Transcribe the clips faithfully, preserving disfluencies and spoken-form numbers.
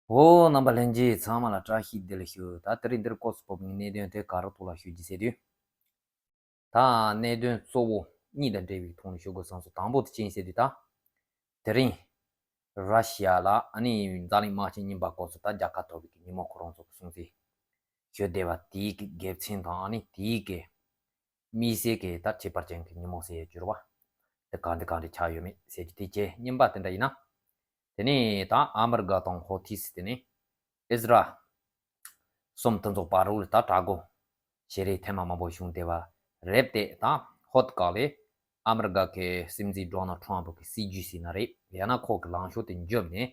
འོ། རྣམ་པ་ལྷན་རྒྱས་ཚང་མ་ལ་བཀྲ་ཤིས་བདེ་ལེགས་ཞུ། ད་དེ་རིང་འདིར་སྐོར་སུ་བབས་པའི་གནད་དོན་དེ་ག་རེ་ཐོག་ལ་ཞུ་རྒྱུ་ཟེར་དུས། ད་གནད་དོན་གཙོ་བོ་གཉིས་དང་འབྲེལ་བའི་ཐོག་ནས་ཞུ་དགོས་བསམ་སོང་། དང་པོ་དེ་ཅི་ཡིན་ཟེར་དུས། ད་དེ་རིང་ར་ཤི་ཡ་ལ་ཨ་ནི་འཛམ་གླིང་དམག་ཆེན་གཉིས་པ་སྐབས་སུ་ད་རྒྱལ་ཁ་ཐོབ་པའི་ཉིན་མོ་ཁོ་རང་ཚོ་གི་སྲུང་བརྩི་ཞུ་བསྡད་པ་དེའི་གི་དགེ་མཚན་དང་། ཨ་ནི་དེའི་གི་དམིགས་བསལ་གྱི་ད་ཁྱད་པར་ཅན་གྱི་ཉིན་མོ་ཟེར་ཡས་གྱུར་པ་དེ་གང་དེ་གང་དེ་ཆགས་ཡོད་མེད་ཟེར་རྒྱུ་དེ་བྱས། གཉིས་པ་དེ་འདྲ་ཡིན་ན། དེ་ནས་ད་ཨ་མི་རི་ཀ་དང་ཧོ་ཐི་སི། དེ་ནས་ཨིས་ར་ཨེལ་གསུམ་དེ་ཚོ་བར་རུ་ལ་ད་དྲག་རྒོལ་བྱེད་རེས་ཐེངས་མ་མང་པོ་བྱུང་བསྡད་པ་རེད་དེ། ད་ཧོ་ཐི་སྐབས་ལ་ཨ་མི་རི་ཀ་གི་སྲིད་འཛིན་ཌོ་ནལ་ཊམ་ཕི་གི་སྲིད་ཇུས་ཟེར་ན་རེད། ཡང་ན་ཁོ་གི་ལངས་ཕྱོགས་དེ་འཇོམས་ནས།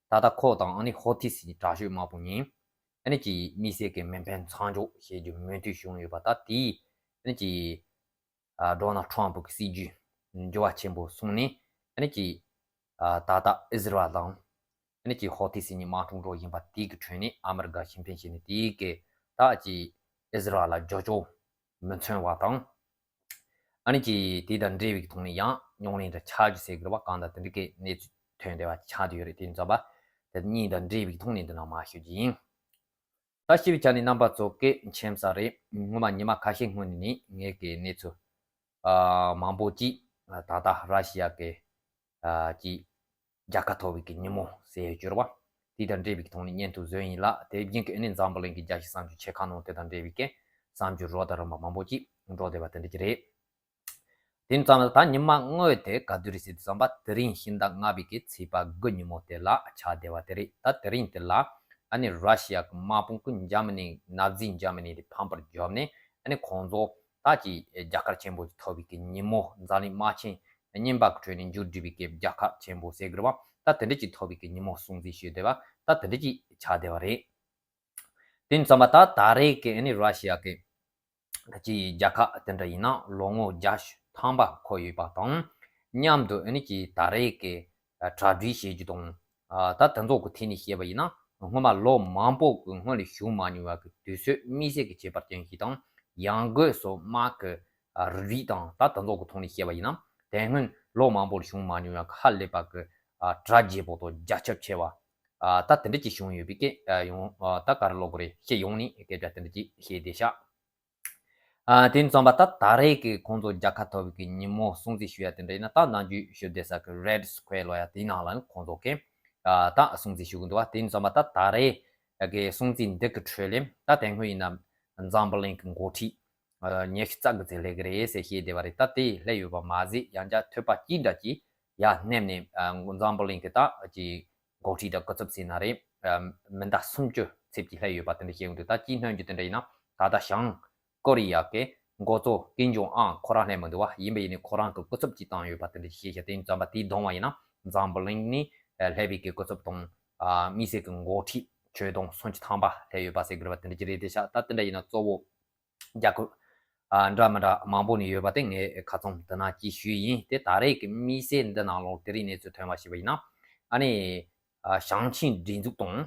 ད་ལྟ་ཁོ་དང་ཨ་ནི་ཧོ་ཐི་སི་གཉིས་དྲག་ཤོས་དམག་དཔུང་གཉིས་ཨ་ནི་ཀྱི་དམིགས་བསལ་གྱི་མེ་འཕེན་མཚམས་འཇོག་བྱེད་རྒྱུ་མོས་མཐུན་བྱུང་ཡོད་པ། ད་དེའི་ཨ་ནི་ཀྱི་ཨ་ཌོ་ནལ་ཊམ་ཕི་གི་སྲིད་ཇུས་འགྱུར་བ་ཆེན་པོ་སོང་ནས། ཨ་ནི་ཀྱི་ཨ་ད་ལྟ་ཨིས་ར་ཨེལ་དང་ཨ་ནི་ཀྱི་ཧོ་ཐི་སི་གཉིས་དམག་འཁྲུག་འགྲོ་བཞིན་པ་དེ་གི་ཁྲོད་ནས་ཨ་མི་རི་ཀ་ཕྱིར་འཐེན་བྱས་ནས། དེའི་གི་ད་ཀྱི་ཨིས་ར་ཨེལ་ལ་རྒྱབ་སྐྱོར་མི་མཚོན་པ་དང་། ཨ་ནི་ཀྱི་དེ་དང་འབྲེལ་བའི་ཐོག་ནས་ཡང་རྙོག་གླེང་འདྲ་ཆགས་རྒྱུ་ཟེར་དགོས་པ་གང་དང་དེ་འདྲ་གི་གནས་ཚུལ་ཐོན་བསྡད་པ་ཆགས་བསྡད་ཡོད་རེད། དེ་ཡིན་ཙང་པ་དེ་གཉིས་དང་འབྲེལ་བའི་ཐོག་ནས་འདི་ནང་མར་ཞུ་རྒྱུ་ཡིན། ད་སྤྱི་བའི་ཆ་ནས་རྣམ་པ་ཚོ་གི་མཁྱེན་གསལ་རེད། སྔོན་མ་ཉི་མ་ཁ་ཤས་སྔོན་ནས་ངས་ཀྱི་གནས་ཚུལ་ཨ་མང་པོ་ཅིག་ད་ལྟ་ར་ཤི་ཡ་གི་ཨ་ཀྱི་རྒྱལ་ཁ་ཐོབ་པའི་གི་ཉིན་མོ་ཟེར་གྱུར་པ་དེ་དང་འབྲེལ་བའི་ཐོག་ནས་སྙན་ཐོ་བཟོས་ཡིན་ལ། དེ་བཞིན་གྱི་ཨ་ནི་འཛམ་བུ་གླིང་གི་རྒྱལ་སྤྱིའི་གསར་འགྱུར་ཆེ་ཁག་ནང་དེ་དང་འབྲེལ་བའི་གི་གསར་འགྱུར་རོ་དང་རིམ་པ་མང་པོ་ཅིག་འགྲོ་བསྡད་པ་དེ་འདྲ་ཅིག་རེད། དེ་ཙམ་ལ་ད་ཉི་མ་དངོས་དེ་ག་དུས་རེད་ཟེར་དུས་ཙམ་པ། དེ་རིང་ཕྱི་ཟླ་ལྔ་པའི་གི་ཚེས་པ་དགུ་ཉིན་མོ་དེ་ལ་ཆགས་བསྡད་པ་དེ་རེད། ད་དེ་རིང་དེ་ལ་ཨ་ནི་ར་ཤི་ཡ་གི་དམག་དཔུང་གིས་འཇར་མ་ནི་ནཱ་ཛི་འཇར་མ་ནི་དེ་ཕམ་པར་བརྒྱབ་ནས། ཨ་ནི་ཁོང་ཚོ་ད་ཀྱི་རྒྱལ་ཁ་ཆེན་པོ་ཐོབ་པའི་གི་ཉིན་མོ། འཛམ་གླིང་དམག་ཆེན་གཉིས་པ་གི་ཁྲོད་ནས་མཇུག་བསྒྲིལ་བའི་གི་རྒྱལ་ཁ་ཆེན་པོ་ཟེར་དགོས་རེད་པ། ད་དེ་འདྲ་ཅིག་ཐོབ་པའི་གི་ཉིན་མོ་སྲུང་བརྩི་ཞུས་བསྡད་པ་ད་དེ་འདྲ་ཅིག་ཆགས་བསྡད་པ་རེད། དེ་ཙམ་པ་ད་ད་རེས་ཀྱི་ཨ་ནི་ར་ཤི་ཡ་གི་ཀྱི་རྒྱལ་ཁ་དེ་འདྲ་ཡིན་ན་ལོ་ངོ་བརྒྱ་ཐམ་པ་འཁོར་ཡོད་པ་དང་། མཉམ་དུ་ཨ་ནི་ཀྱི་ད་རེས་ཀྱི་གྲ་སྒྲིག་བྱེད་རྒྱུ་དང་། ད་དེ་ཚོ་གི་ཐད་ནས་བཤད་པ་ཡིན་ན། སྔོན་མ་ལོ་མང་པོ་གི་སྔོན་ལ་བྱུང་མ་མྱོང་བ་གི་དུས་ཚོད་དམིགས་བསལ་གྱི་ཁྱད་པར་ཅན་ཞིག་དང་། ཡང་སྒོས་སུ་དམག་གི་རིགས་དང་ད་དེ་ཚོ་གི་ཐོག་ནས་བཤད་པ་ཡིན་ན། དེ་སྔོན་ལོ་མང་པོ་ལ་བྱུང་མ་མྱོང་བ་གི་ཧ་ལས་པ་གི་གྲ་རྒྱས་པོ་དང་རྒྱ་ཁྱབ་ཆེ་བ་ད་དེ་འདྲ་ཅིག་བྱུང་ཡོད་པའི་སྐད་ཡོང་། ད་ག་རེ་ལབ་དགོས་རེད། སྤྱི་ཡོངས་ནས་སྐད་ཆ་དེ་འདྲ་ཅིག་བཤད་བསྡད་ཤག་ཨ་དེ་ཙམ་པ་ད་ད་རེས་ཀྱི་ཁོང་ཚོ་རྒྱལ་ཁ་ཐོབ་པའི་ཉིན་མོ་སྲུང་བརྩི་ཞུ་ཡ་དེ་འདྲ་ཡིན་ན། ད་ནམ་རྒྱུན་ཞུ་བསྡད་ས་གི་Red Square ལབ་ཡ་དེའི་ནང་ལ་ནི་ཁོང་ཚོ་གིས་ཨ་ད་སྲུང་བརྩི་ཞུ་གི་འདུག་པ། དེ་ཙམ་པ་ད་ད་རེས་ཀྱི་སྲུང་བརྩི་འདི་གི་ཁྲོད་ལ་ད་དེ་སྔོན་ཡིན་ན་འཛམ་བུ་གླིང་གི་འགོ་ཁྲིད་ཉི་ཤུ་རྩ་དགུ་ཙམ་སླེབས་ཀྱི་རེད་ཟེར་བཤད་བསྡད་པ་རེད། ད་དེ་སླེབས་ཡོད་པ་མ་ཟད། ཡང་བསྐྱར་ཐོས་པ་གཅིག་འདྲ་ཅིག་ཡར་སླེབས་ནས་འཛམ་བུ་གླིང་གི་ད་ཀྱི་འགོ་ཁྲིད་དང་སྐུ་ཚབ་ཟེར་ན་རེད། མི་ཟླ་སུམ་ཅུ་ཙམ་ཅིག་སླེབས་ཡོད་པ་དེ་འདྲ་བཤད་ཀྱི་འདུག་ད་སྤྱིའི་སྣོན་རྒྱུ་དེ་འདྲ་ཡིན་ན། ད་ལྟ་བྱང་ཀོ་རི་ཡ་གི་འགོ་གཙོ་ཀིམ་ཇོང་ཨན་ཁོ་རང་སླེབས་མི་འདུག་པ། ཡིན་པ་ཡིན་ནའི་ཁོ་རང་གི་སྐུ་ཚབ་ཅིག་བཏང་ཡོད་པ་དེ་འདྲ་བཤད་ཤག་དེ་ཙམ་པ་དེའི་གདོང་པ་ཡིན་ན་འཛམ་བུ་གླིང་ནས་སླེབས་པའི་གི་སྐུ་ཚབ་དང་། དམིགས་བསལ་གྱི་འགོ་ཁྲིད་ཆོས་དང་སུམ་ཅུ་ཐམ་པ་སླེབས་ཡོད་པ་ཟེར་དགོས་རེད་པ། དེ་འདྲ་ཅིག་རེད་བསྡད་ཤག་ད་དེ་འདྲ་ཡིན་ན་གཙོ་བོ་རྒྱལ་ཁབ་ཨ་འདྲ་མི་འདྲ་མང་པོ་ནས་ཡོད་པ་དེ་ངས་ཁ་ཚང་དེ་ན་ཅིག་ཞུས་ཡིན། དེ་ད་རེས་ཀྱི་དམིགས་བསལ་འདི་ནང་ལོགས་དེ་རིང་གནས་ཚུལ་ཐོན་པ་ཞིག་པ་ཡིན་ན། ཨ་ནི་ཨ་ཞིང་ཆེན་སྒྲིག་འཛུགས་དང་།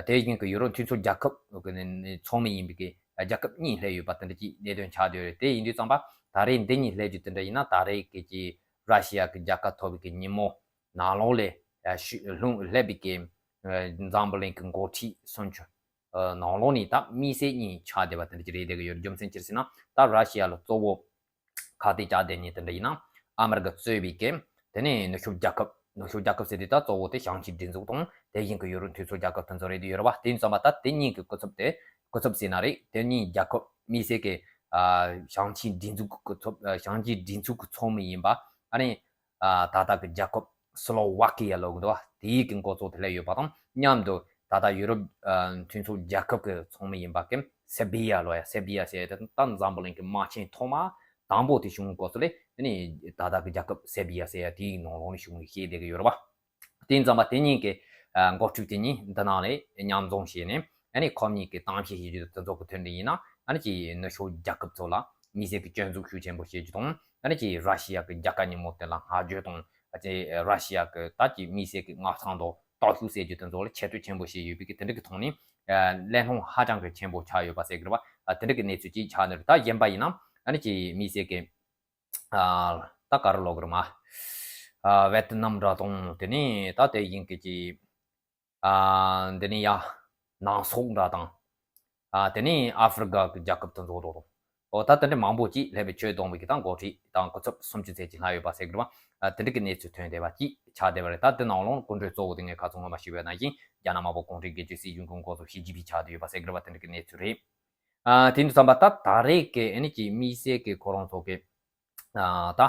དེ་བཞིན་གྱི་ཡུ་རོབ་མཐུན་ཚོགས་རྒྱལ་ཁབ་ཀྱི་ནི་ཚོགས་མི་ཡིན་པའི་གི་རྒྱལ་ཁབ་གཉིས་སླེབས་ཡོད་པ་དེ་འདྲ་ཅིག་གནད་དོན་ཆགས་བསྡད་ཡོད་རེད། དེ་ཡིན་དུས་ཙམ་པ་ད་རེས་འདི་གཉིས་སླེབས་རྒྱུ་དེ་འདྲ་ཡིན་ན། ད་རེས་ཀྱི་ཀྱི་ར་ཤི་ཡ་གི་རྒྱལ་ཁ་ཐོབ་པའི་གི་ཉིན་མོ་ནང་ལོགས་ལ་ཨ་ཤུ་ལྷུང་སླེབས་པའི་གི་ཨ་འཛམ་བུ་གླིང་གི་འགོ་ཁྲིད་སུམ་ཅུ་ཨ་ནང་ལོགས་ནས་ད་དམིགས་བསལ་གཉིས་ཆགས་བསྡད་པ་དེ་འདྲ་ཅིག་རེད་བསྡད་ཀྱི་ཡོད། རྒྱུ་མཚན་ཅི་ཟེར་ན། ད་ར་ཤི་ཡ་ལ་གཙོ་བོ་ཁ་གཏད་བཅག་བསྡད་མཁན་དེ་འདྲ་ཡིན་ན་ཨ་མི་རི་ཀ་གཙོས་པའི་གི་དེ་ནས་ནུབ་ཕྱོགས་རྒྱལ་ཁབ། ནུབ་ཕྱོགས་རྒྱལ་ཁབ་ཟེར་དུས་ད་གཙོ་བོ་དེ་ཞིང་ཆེན་སྒྲིག་འཛུགས་དང་། དེ་བཞིན་གྱི་ཡུ་རོབ་མཐུན་ཚོགས་རྒྱལ་ཁབ་དེ་ཚོ་རེད་བསྡད་ཡོད་རེད་པ། དེ་ཡིན་ཙམ་པ་ད་དེ་གཉིས་ཀྱི་སྐུ་ཚབ་དེ། སྐུ་ཚབ་ཟེར་ན་རེད། དེ་གཉིས་རྒྱལ་ཁབ་དམིགས་བསལ་གྱི་ཨ་ཞིང་ཆེན་སྒྲིག་འཛུགས་ཀྱི་སྐུ་ཚབ། ཨ་ཞིང་ཆེན་སྒྲིག་འཛུགས་ཀྱི་ཚོགས་མི་ཡིན་པ། ཨ་ནི་ཨ་ད་ལྟ་གི་རྒྱལ་ཁབ་སི་ལོ་ཝ་ཀི་ཡ་ལབ་ཀྱི་འདུག་པ། དེའི་གི་འགོ་གཙོ་དེ་སླེབས་ཡོད་པ་དང་མཉམ་དུ། ད་ལྟ་ཡུ་རོབ་ཨ་མཐུན་ཚོགས་རྒྱལ་ཁབ་ཀྱི་ཚོགས་མི་ཡིན་པ་གི་སེར་བྷི་ཡ་ལབ་ཡ། སེར་བྷི་ཡ་ཟེར་ཡ་དེ་ད་འཛམ་བུ་གླིང་གི་དམག་ཆེན་ཐོག་མ་དང་པོ་དེ་བྱུང་གི་སྐབས་སུ་ལ། ཨ་ནི་ད་ལྟ་གི་རྒྱལ་ཁབ་སེར་བྷི་ཡ་ཟེར་ཡ་དེའི་ནང་ལོགས་ནས་བྱུང་ནས་བཤད་བསྡད་ཀྱི་ཡོད་རེད་པ། དེ་ཡིན་ཙམ་པ་དེ་གཉིས་ཀྱི་ཨ་འགོ་ཁྲིད་དེ་གཉིས་འདི་ནང་ལ་མཉམ་འཛོམས་བྱས་ནས། ཨ་ནི་ཁོ་གཉིས་ཀྱི་གཏམ་བཤད་བྱེད་རྒྱུ་དེ་ཚོ་གི་དོན་དུ་ཡིན་ན། ཨ་ནི་ཀྱི་ནུབ་ཕྱོགས་རྒྱལ་ཁབ་ཚོ་ལ་དམིགས་བསལ་གྱི་སྐྱོན་འཛུགས་ཤུགས་ཆེན་པོ་བྱེད་རྒྱུ་དང་། ཨ་ནི་ཀྱི་ར་ཤི་ཡ་གི་རྒྱལ་ཁ་ཉིན་མོ་དེ་ལ་བསྔགས་བརྗོད་དང་། ཨ་ཅེ་ར་ཤི་ཡ་གི་ད་ཀྱི་དམིགས་བསལ་གྱི་མངའ་ཐང་དང་སྟོབས་ཤུགས་ཟེར་རྒྱུ་དེ་ཚོ་ལ་ཆེ་བསྟོད་ཆེན་པོ་བྱས་ཡོད་པའི་གི་དེ་འདྲ་གི་ཐོག་ནས། ཨ་གླེང་སློང་ཧ་ཅང་གི་ཆེན་པོ་ཆགས་ཡོད་པ་ཟེར་གི་རེད་པ། ཨ་དེ་འདྲ་གི་གནས་ཚུལ་ཅིག་ཆགས་ནས་རེད། ད་གཞན་པ་ཡིན་ན་ཨ་ནི་ཀྱི་དམིགས་བསལ་གྱི་ཨ་ད་ག་རེ་ལབ་དགོས་རེད་མ། ཨ་ཝེ་ཏི་ནམ་འདྲ་དང་། དེ་ནས་ད་དེ་བཞིན་གྱི་ཀྱི་ ཨ་འདི་ནས་ཡ་ནང་སོག་འདྲ་དང་། ཨ་དེ་ནས་ཨ་ཧྥེ་རི་ཀ་གི་རྒྱལ་ཁབ་དེ་ཚོ་རོ་རོ། ཨོ་ད་དེ་འདྲ་མང་པོ་ཅིག་ལྷག་པའི་ཆོས་སྡོམ་པའི་གི་ད་འགོ་ཁྲིད་དང་སྐུ་ཚབ་སུམ་ཅུ་ཙམ་ཅིག་ལྷག་ཡོད་པ་ཟེར་གི་རེད་བ། ཨ་དེ་འདྲ་གི་གནས་ཚུལ་ཐོན་བསྡད་པ་ཅིག་ཆགས་བསྡད་པ་རེད། ད་དེ་ནང་ལོགས་སྐུ་མགྲོན་གཙོ་བོ་དེ་ངས་ཁ་ཚོ་སྔོན་མ་ཞུས་པ་ནང་བཞིན་རྒྱ་ནག་དམར་པོ་གུང་ཁྲན་སྒེར་གཅོད་སྲིད་གཞུང་གི་འགོ་གཙོ་ཞི་ཅིན་ཕིང་ཆགས་བསྡད་ཡོད་པ་ཟེར་གི་རེད་བ། དེ་འདྲ་གི་གནས་ཚུལ་རེད། ཨ་དེ་འདྲ་ཙམ་པ་ད་ད་རེས་ཀྱི་ཨ་ནི་ཀྱི་དམིགས་བསལ་གྱི་ཁོ་རང་ཚོ་གི་ཨ་ད་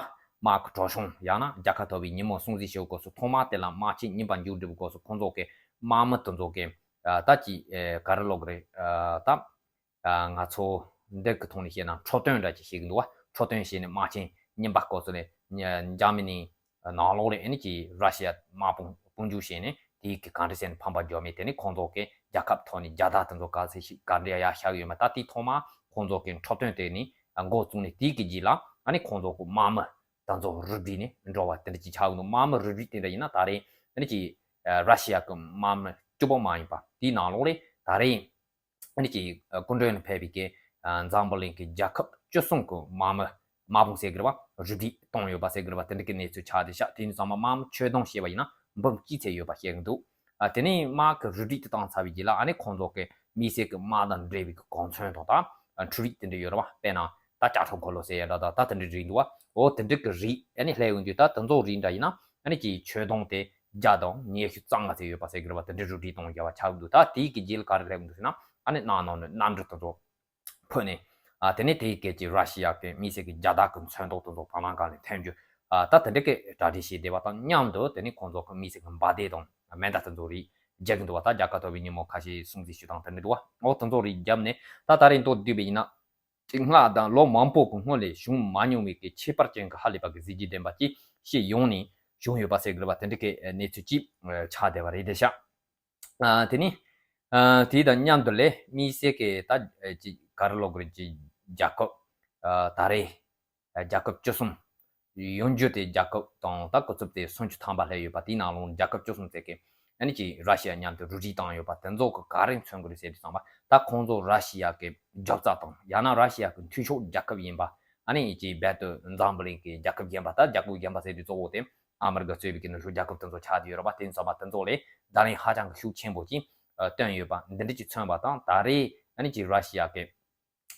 དམག་གི་གྲོན་ཆུང་ཡང་ན་རྒྱལ་ཁ་ཐོབ་པའི་ཉིན་མོ་སྲུང་བརྩི་ཞུ་སྐབས་སུ་ཐོག་མ་དེ་ལ་དམག་ཆེན་གཉིས་པ་མཇུག་སྒྲིལ་སྐབས་སུ་ཁོང་ཚོ་གི་དམག་མི་དེ་ཚོ་གི་ཨ་ད་ཀྱི་ཨེ་ག་རེ་ལབ་དགོས་རེད། ཨ་ད་ཨ་ང་ཚོ་འདི་གི་ཐོག་ནས་བཤད་ན་འཕྲོད་བསྟེན་འདྲ་ཅིག་བཤད་གི་འདུག་བ། འཕྲོད་བསྟེན་བྱས་ནས་དམག་ཆེན་གཉིས་པ་སྐབས་སུ་ནས་ཉ་འཇར་མ་ནི་ནང་ལོགས་ལ་ཨ་ནི་ཀྱི་ར་ཤི་ཡ་དམག་དཔུང་དཔུང་འཇུག་བྱས་ནས་དེའི་གི་ག་འདྲ་ཟེར་ནས་ཕམ་པ་འཇོག་མེད། དེ་ནི་ཁོང་ཚོ་གི་རྒྱལ་ཁབ་ཐོག་ནས་རྒྱལ་དར་དེ་ཚོ་ག་ཚད་ཞིག་ག་འདྲ་ཡར་བཞག་ཡོད་མེད། ད་དེ་ཐོག་མ་ཁོང་ཚོ་གི་འཕྲོད་བསྟེན་དེ་ནི་འགོ་བཙུགས་ནས་དེའི་གི་རྗེས་ལ་ཨ་ནི་ཁོང་ཚོ་གི་དམག་མི་དེ་ཚོ་རུབ་སྒྲིག་ནས་འགྲོ་བ་དེ་འདྲ་ཅིག་ཆགས་ཡོད་འདུག་དམག་མི་རུབ་སྒྲིག་དེ་འདྲ་ཡིན་ན་ད་རེས་ཨ་ནི་ཀྱི་ར་ཤི་ཡ་གི་དམག་མི་གཅིག་པོ་མ་ཡིན་པ་དེའི་ནང་ལོགས་ལ་ད་རེས་ཨ་ནི་ཀྱི་སྐུ་མགྲོན་ཕེབས་པའི་གི་འཛམ་བུ་གླིང་གི་རྒྱལ་ཁབ་བཅུ་གསུམ་གི་དམག་མི་དམག་དཔུང་ཟེར་གི་རེད་བ། རུབ་སྒྲིག་བཏང་ཡོད་པ་ཟེར་གི་རེད་བ། དེ་འདྲ་གི་གནས་ཚུལ་ཆགས་བསྡད་ཤག་དེ་ནི་ཚང་མ་དམག་མི་ཆོད་གཏོང་བྱས་པ་ཡིན་ན་འབུམ་གཅིག་ཙམ་ཡོད་པ་བཤད་གི་འདུག་ཨ་དེ་ནས་དམག་གི་རུབ་སྒྲིག་དེ་བཏང་ཚར་བའི་རྗེས་ལ་ཨ་ནི་ཁོང་ཚོ་གི་དམིགས་བསལ་གི་དམག་དང་འབྲེལ་བའི་གི་གོ་མཚོན་དང་ད་འཕྲུལ་རིགས་དེ་འདྲ་ཡོད་རེད་བ། དཔེར་ན་ད་ལྕགས་ཁྲབ་འཁོར་ལོ་ཟེར་ཡ་འདྲ་ད་ད་དེ་འདྲ་རིགས་འདུག་བ། འོ་དེ་འདྲ་གི་རིགས་ཨ་ནི་ལྷག་ཡོང་དུས་ད་དེ་ཚོ་རིགས་འདྲ་ཡིན་ན་ཨ་ནི་ཀྱི་ཆོད་གཏོང་དེ་བརྒྱ་དང་ཉི་ཤུ་རྩ་ལྔ་ཙམ་ཡོད་པ་ཟེར་གི་རེད་བ། དེ་འདྲའི་རུབ་སྒྲིག་གཏོང་བྱ་བ་ཆགས་འདུག་ད་དེའི་གི་རྗེས་ལ་ག་རེ་སླེབས་འདུག་ཟེར་ན་ཨ་ནི་གནམ་ནང་ནས་གནམ་གྲུ་དེ་ཚོ་འཕུར་ནས་ཨ་དེ་ནས་དེའི་སྐད་ཀྱི་ར་ཤི་ཡ་གི་དམིགས་བསལ་གྱི་རྒྱལ་དར་གི་མཚོན་ཐོག་དེ་ཚོ་བར་སྣང་སྒང་ནས་འཐེན་རྒྱུ་ཨ་ད་དེ་འདྲ་གི་གྲ་སྒྲིག་བྱས་བསྡད་པ་དང་མཉམ་དུ་དེ་ནས་ཁོང་ཚོ་གི་དམིགས་བསལ་གྱི་འབའ་སྡེ་དང་མེ་མདའ་དེ་ཚོ་རིགས་རྒྱག་གི་འདུག་བ། ད་རྒྱལ་ཁ་ཐོབ་པའི་ཉིན་མོ་ཁ་ཤས་སྲུང་བརྩི་ཞུ་སྟངས་དེ་འདྲ་འདུག་བ། འོ་དེ་ཚོ་རིགས་བརྒྱབ་ནས་ད་ད་རེས་མདོར་བསྡུས་པ་ཡིན་ན། ཅིག་སྔ་དང་ལོ་མང་པོ་གི་སྔོན་ལས་བྱུང་མ་མྱོང་བའི་གི་ཁྱད་པར་ཅན་གྱི་ཧ་ལས་པ་གི་གཟི་བརྗིད་ལྡན་པ་ཅིག་ཕྱི་ཡོང་ནས་བྱུང་ཡོད་པ་ཟེར་གི་རེད་བ། དེ་འདྲ་གི་གནས་ཚུལ་ཅིག་ཆགས་བསྡད་པ་རེད་དེ་ཤག་ཨ་དེ་ནི་ཨ་དེ་དང་མཉམ་དུ་ལས་དམིགས་བསལ་གི་ད་ཅིག་ག་རེ་ལབ་དགོས་རེད། ཅིག་རྒྱལ་ཁབ་ཨ་ད་རེས་རྒྱལ་ཁབ་བཅུ་གསུམ་ཡོན་རྒྱུ་དེ་རྒྱལ་ཁབ་དང་ད་སྐུ་ཚབ་དེ་སུམ་ཅུ་ཐམ་པ་སླེབས་ཡོད་པ། དེའི་ནང་ལོགས་རྒྱལ་ཁབ་བཅུ་གསུམ་ཟེར་གི་ཨ་ནི་ཅིག་ར་ཤི་ཡ་མཉམ་དུ་རུབ་སྒྲིག་བཏང་ཡོད་པ་དེ་ཚོ་གི་ག་རེ་མཚོན་གི་རེད་ཟེར་དུས་ཙམ་པ། ད་ཁོང་ཚོ་ར་ཤི་ཡ་གི་རྒྱབ་རྩ་དང་ཡང་ན་ར་ཤི་ཡ་གི་མཐུན་ཕྱོགས་རྒྱལ་ཁབ་ཡིན་པ། ཨ་ནི་ཅིག་རྦད་དེ་འཛམ་བུ་གླིང་གི་རྒྱལ་ཁབ་གཞན་པ་ད་རྒྱལ་ཁབ་གཞན་པ་ཟེར་དུས་གཙོ་བོ་དེ་ཨ་མི་རི་ཀ་གཙོས་པའི་གི་ནུབ་ཕྱོགས་རྒྱལ་ཁབ་དེ་ཚོ་ཆགས་བསྡད་ཡོད་རེད་བ། དེ་ཚོ་ཚང་མ་དེ་ཚོ་ལས་བརྡ་ལན་ཧ་ཅང་གི་ཤུགས་ཆེན་པོ་ཅིག་ཨ་བཏོན་ཡོད་པ་འདི་འདྲ་ཅིག་མཚོན་པ་དང་། ད་རེས་ཨ་ནི་ཅིག་ར་ཤི་ཡ་གི་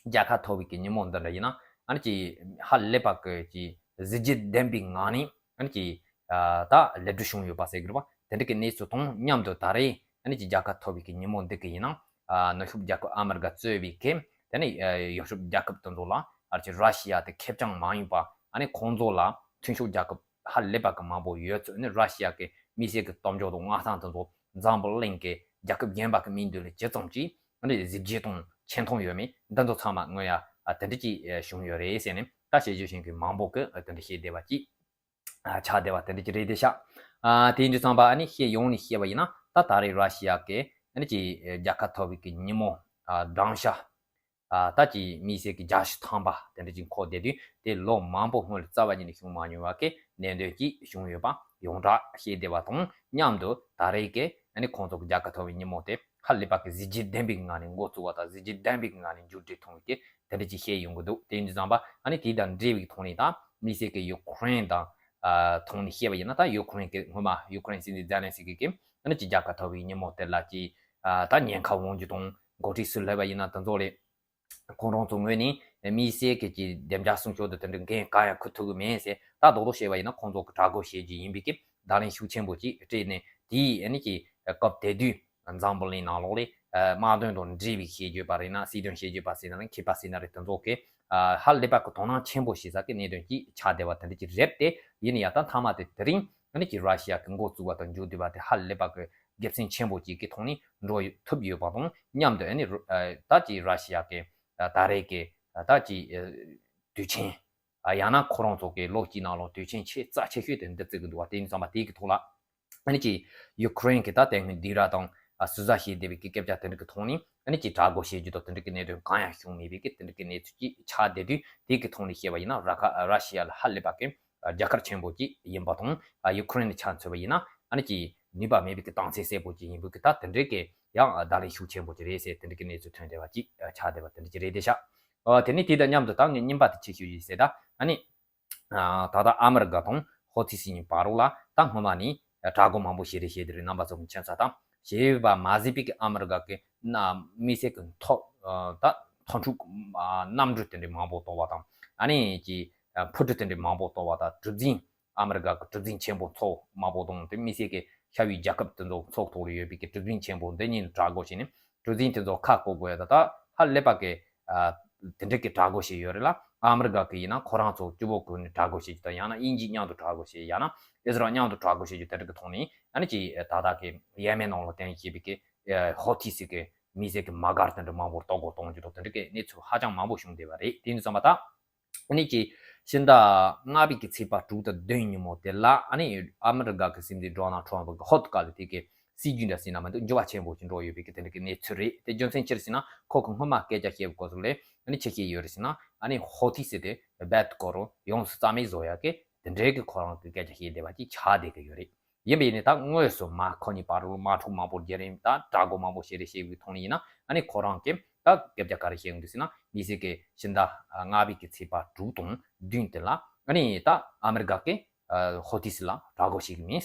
རྒྱལ་ཁ་ཐོབ་པའི་གི་ཉིན་མོ་འདི་འདྲ་ཡིན་ན་ཨ་ནི་ཅིག་ཧ་ལས་པ་གི་ཅིག་གཟི་བརྗིད་ལྡན་པའི་ངང་ནས་ཨ་ནི་ཅིག་ཨ་ད་ལེགས་གྲུབ་བྱུང་ཡོད་པ་ཟེར་གི་རེད་བ། དེ་འདྲ་གི་གནས་ཚུལ་དང་མཉམ་དུ་ད་རེས་ཨ་ནི་ཅིག་རྒྱལ་ཁ་ཐོབ་པའི་གི་ཉིན་མོ་འདི་གི་ཡིན་ན་ཨ་ནུབ་ཕྱོགས་རྒྱལ་ཁབ་ཨ་མི་རི་ཀ་གཙོས་པའི་གི་དེ་ནི་ཨ་ཡོ་རོབ་རྒྱལ་ཁབ་དེ་ཚོ་ལ་ཨ་ཅིག་ར་ཤི་ཡ་དེ་ཁེར་རྐྱང་མ་ཡིན་པ་ཨ་ནི་ཁོང་ཚོ་ལ་མཐུན་ཕྱོགས་རྒྱལ་ཁབ་ཧ་ལས་པ་གི་མང་པོ་ཡོད་ཚུལ་ནི་ར་ཤི་ཡ་གི་དམིགས་བསལ་གི་གཏམ་བརྗོད་དང་མངའ་ཐང་དེ་ཚོ་འཛམ་བུ་གླིང་གི་རྒྱལ་ཁབ་གཞན་པ་གི་མིང་དོན་ལ་ཇི་ཙམ་ཅིག་ཨ་ནི་གཟི་བརྗིད་དང་ཆེ་མཐོང་ཡོད་མེད་འདི་ཚོ་ཚང་མ་དངོས་ཡ་ཨ་དེ་འདྲ་ཅིག་ཨ་བྱུང་ཡོད་རེད་ཟེར་ནས་ད་བཤད་རྒྱུ་ཤེས་མཁན་མང་པོ་གི་ཨ་དེ་འདྲ་བཤད་བསྡད་པ་ཅིག་ཨ་ཆགས་བསྡད་པ་དེ་འདྲ་ཅིག་རེད་དེ་ཤག་ཨ་དེ་ཡིན་དུས་ཙམ་པ་ཨ་ནི་བཤད་ཡོང་ནས་བཤད་པ་ཡིན་ན་ད་ད་རེས་ར་ཤི་ཡ་གི་ཨ་ནི་ཅིག་ཨ་རྒྱལ་ཁ་ཐོབ་པའི་གི་ཉིན་མོ་ཨ་བགྲང་བྱ། ཨ་ད་ཅིག་དམིགས་བསལ་གྱི་རྒྱལ་སྤྱི་ཐམ་པ་དེ་འདྲ་ཅིག་འཁོར་བསྡད་དུས་དེ་ལོ་མང་པོ་སྔོན་ལ་རྩ་བ་ཉིད་ནས་བྱུང་མ་མྱོང་བ་གི་གནད་དོན་ཅིག་བྱུང་ཡོད་པ་ཡོངས་གྲགས་བཤད་བསྡད་པ་དང་མཉམ་དུ་ད་རེས་ཀྱི་ཨ་ནི་ཁོང་ཚོ་གི་རྒྱལ་ཁ་ཐོབ་པའི་ཉིན་མོ་དེ་ཧ་ལས་པ་གི་གཟི་བརྗིད་ལྡན་པའི་ངང་ནས་འགོ་བཙུགས་པ་དང་གཟི་བརྗིད་ལྡན་པའི་ངང་ནས་མཇུག་སྒྲིལ་ཐུབ་པའི་གི་དེ་འདྲ་ཅིག་བཤད་ཡོང་གི་འདུག་དེ་ཡིན་དུས་ཙམ་པ་ཨ་ནི་དེ་དང་འབྲེལ་བའི་ཐོག་ནས་ད་དམིགས་བསལ་གྱི་ཡུ་ཁུ་རེན་དང་ཨ་ཐོག་ནས་བཤད་པ་ཡིན་ན་ད་ཡུ་ཁུ་རེན་གྱི་སྔོན་མ་ཡུ་ཁུ་རེན་སྲིད་འཛིན་ཛེ་ལན་སི་ཀི་གིས་ཨ་ནི་ཅིག་རྒྱལ་ཁ་ཐོབ་པའི་ཉིན་མོ་དེ་ལ་ཅིག་ཨ་ད་ཉེན་ཁ་འོང་རྒྱུ་དང་འགོ་ཁྲིད་སུ་སླེབས་པ་ཡིན་ན་དེ་ཚོ་ལས། ཁོང་རང་ཚོ་ངོས་ནས་དམིགས་བསལ་གྱི་ཀྱི་བདེ་འཇགས་སྲུང་སྐྱོབ་དང་དེ་འདྲའི་འགན་གང་ཡང་འཁུར་ཐུབ་ཀྱི་མེད་ཟེར་ད་རྡོག་རྡོག་བཤད་པ་ཡིན་ན་ཁོང་ཚོ་གི་གྲལ་འགོ་བྱེད་རྒྱུ་ཡིན་པའི་ཀྱི་བརྡ་ལན་ཤུགས་ཆེན་པོ་ཅིག་སྤྲད་ནས་དེའི་ཨ་ནི་ཀྱི་སྐབས་དེ་དུས་འཛམ་བུ་གླིང་ནང་ལོགས་ལ་དམག་དོན་དང་འབྲེལ་བའི་ཤེས་རྒྱུད་པ་རེད་ན་སྲིད་དོན་ཤེས་རྒྱུད་པ་ཟེར་ན་མཁས་པ་ཟེར་ན་རེད་དེ་ཚོ་གི་ཧ་ལས་པ་གི་དོ་སྣང་ཆེན་པོ་བྱེད་ས་གི་གནད་དོན་ཅིག་ཆགས་བསྡད་པ་དེ་འདྲ་ཅིག་རེད་དེ། ཡིན་ན་ཡང་ད་མཐའ་མ་དེ་དེ་རིང་ཨ་ནི་ཀྱི་ར་ཤི་ཡ་གི་འགོ་བཙུགས་པ་དང་མཇུག་བསྡུས་པ་དེ་ཧ་ལས་པ་གི་དགེ་མཚན་ཆེན་པོ་ཅིག་གི་ཐོག་ནས་འགྲོ་ཐུབ་ཡོད་པ་དང་མཉམ་དུ་ཨ་ནི་རུ་ཨ་ད་ཅི་ར་ཤི་ཡ་གི་ཨ་ད་རེས་ཀྱི་ཨ་ད་ཅི་ཨ་དུས་ཆེན་ཨ་ཡང་ན་ཁོ་རང་ཚོ་གི་ལོ་གཅིག་ནང་ལོ་དུས་ཆེན་ཆེས་རྩ་ཆེ་ཤོས་དེ་འདི་བརྩི་གི་འདུག་བ། དེ་ཡིན་ཙང་མ་དེ་གི་ཐོག་ལ་ཨ་ནི་ཅི་ཡུ་ཁུ་རེན་གི་ད་དེ་སྔོན་སྡིགས་ར་དང་ཨ་ཟུར་ཟ་བྱས་བསྡད་པའི་གི་སྐད་ཆ་དེ་འདྲ་གི་ཐོག་ནས་ཨ་ནི་ཅི་གྲལ་འགོ་བྱེད་རྒྱུ་དང་དེ་འདྲ་གི་གནད་དོན་གང་ཡང་བྱུང་མེད་པའི་གི་དེ་འདྲ་གི་གནས་ཚུལ་ཅིག་ཆགས་བསྡད་དུས་དེ་གི་ཐོག་ནས་བཤད་པ་ཡིན་ན་ར་ཁ་ར་ཤི་ཡ་ལ་ཧ་ལས་པ་གི་རྒྱལ་ཁ་ཆེན་པོ་ཅིག་ཡིན་པ་དང་། ཡུ་ཁུ་རེན་ནི་ཆ་མཚོན་པ་ཡིན་ན་ཨ་ནི་ཀྱི་ནུས་པ་མེད་པའི་གི་རྟགས་མཚན་གསལ་པོ་ཅིག་ཡིན་པའི་གི་ད་དེ་འདྲའི་གི་ཡང་བརྡ་ལན་ཤུགས་ཆེན་པོ་ཅིག་རེད་ཟེར་དེ་འདྲའི་གི་གནས་ཚུལ་ཐོན་བསྡད་པ་ཅིག་ཆགས་བསྡད་པ་དེ་འདྲ་ཅིག་རེད་དེ་ཤག་ཨ་དེ་ནི་དེ་དང་མཉམ་དུ་ད་ངས་རྙིང་པ་དེ་ཆེ་ཤོས་ཡིན་ཟེར་ད་ཨ་ནི་ད་ལྟ་ཨ་མི་རི་ཀ་དང་ཧོ་ཐི་སི་གཉིས་བར་རོགས་ལ་ད་སྔོན་མ་ནི་གྲལ་འགོ་མང་པོ་ཞིག་རེད་བཤད་དེ་རེད། རྣམ་པ་ཚོ་གི་མཁྱེན་ས་དང་ བྱས་པ་མ་ཟད་པའི་གི་ཨ་མི་རི་ཀ་གི་ན་དམིགས་བསལ་གི་མཐོ་ད་མཐོ་འཁྲུག་གནམ་གྲུ་དེ་འདྲའི་མང་པོ་གཏོང་བ་དང་། ཨ་ནི་ཀྱི་འཕུར་གྲུ་དེ་འདྲའི་མང་པོ་གཏོང་བ་དང་། གྲུ་གཟིངས་ཨ་མི་རི་ཀ་གི་གྲུ་གཟིངས་ཆེན་པོ་མཚོ་མང་པོ་དང་། དེ་དམིགས་བསལ་གི་ཤར་བའི་རྒྱལ་ཁབ་དེ་ཚོ་མཚོ་ཐོག་ལ་ཡོད་པའི་གི་གྲུ་གཟིངས་ཆེན་པོ་འདི་གཉིས་དྲག་རྒོལ་བྱས་ནས་གྲུ་གཟིངས་དེ་ཚོ་ཁ་བསྐོར་དགོས་ཡ། ད་ད་ཧ་ལས་པ་གི་དེ་འདྲ་གི་དྲག་རྒོལ་བྱས་ཡོད་རེད་ལ། ཨ་མི་རི་ཀ་གི་ཡིན་ན་ཁོ་རང་ཚོ་སྤྱི་བོ་ཀུན་ནས་དྲག་རྒོལ་བྱེད་རྒྱུ་དང་། ཡང་ན་དབྱིན་ཇི་མཉམ་དུ་དྲག་རྒོལ་བྱེད། ཡང་ན་ཨི་ཟི་རལ་མཉམ་དུ་དྲག་རྒོལ་བྱེད་རྒྱུ་དེ་འདྲ་གི་ཐོག་ནས། ཨ་ནི་ཅི་ད་ལྟ་གི་ཡེ་མེན་ནང་ལ་བསྟན་བཞིན་པའི་གི་ཧོ་ཐི་སི་གི་དམིགས་བསལ་གི་མ་གྷར་དེ་འདྲ་མང་པོར་གཏོར་རྒོལ་གཏོང་རྒྱུ་དང་། དེ་འདྲ་གི་གནས་ཚུལ་ཧ་ཅང་མང་པོ་བྱུང་བསྡད་པ་རེད། དེ་ཡིན་དུས་ཙམ་པ་ད་ཨ་ནི་ཀྱི་ཕྱི་ཟླ་ལྔ་པའི་གི་ཚེས་པ་དྲུག་དང་བདུན་ཉིན་མོ་དེ་ལ། ཨ་ནི་ཨ་མི་རི་ཀ་གི་སྲིད་འཛིན་ཌོ་ནལ་ཊམ་ཕ་གི་ཧོ་ཐི་སི་ལ་དེ་གི་སྲིད་ཇུས་འདྲ་ཟེར་ན་མི་འདུག་འགྱུར་བ་ཆེན་པོ་ཞིག་འགྲོ་ཡོད་པའི་གི་དེ་འདྲ་གི་གནས་ཚུལ་རེད། དེ་རྒྱུ་མཚན་ཅི་རེད་ཟེར་ན། ཁོ་གི་སྔོན་མ་སྐད་ཆ་བཤད་པའི་སྐོར་ཚོ་ལས་ཨ་ནི་ཆི་བཤད་ཡོད་རེད་ཟེར་ན། ཨ་ནི་ཧོ་ཐི་སི་དེ་རྦད་དེ་ཁོ་རང་ཡོངས་སུ་རྩ་མེད་བཟོ་ཡ་གི་དེ་འདྲའི་གི་ཁོ་རང་གི་སྐད་ཆ་བཤད་བསྡད་པ་ཅིག་ཆགས་བསྡད་གི་ཡོད་རེད། ཡིན་པ་ཡིན་ནའི་ད་དངོས་སུ་མ་ཁོ་གཉིས་བར་དུ་དམག་འཁྲུག་མང་པོ་བརྒྱབ་རིང་། ད་དྲག་རྒོལ་མང་པོ་བྱས་རེད་བཤད་པའི་ཐོག་ནས་ཡིན་ན། ཨ་ནི་ཁོ་རང་གིས་ད་སྐད་ཆ་ག་རེ་བཤད་ཡོང་འདུག་ཟེར་ན། དམིགས་བསལ་གི་ཕྱི་ཟླ་ལྔ་པའི་གི་ཚེས་པ་དྲུག་དང་བདུན་དེ་ལ་ཨ་ནི་ད་ཨ་མི་རི་ཀ་གིས་ཧོ་ཐི་སི་ལ་དྲག་རྒོལ་བྱེད་གི་མིན།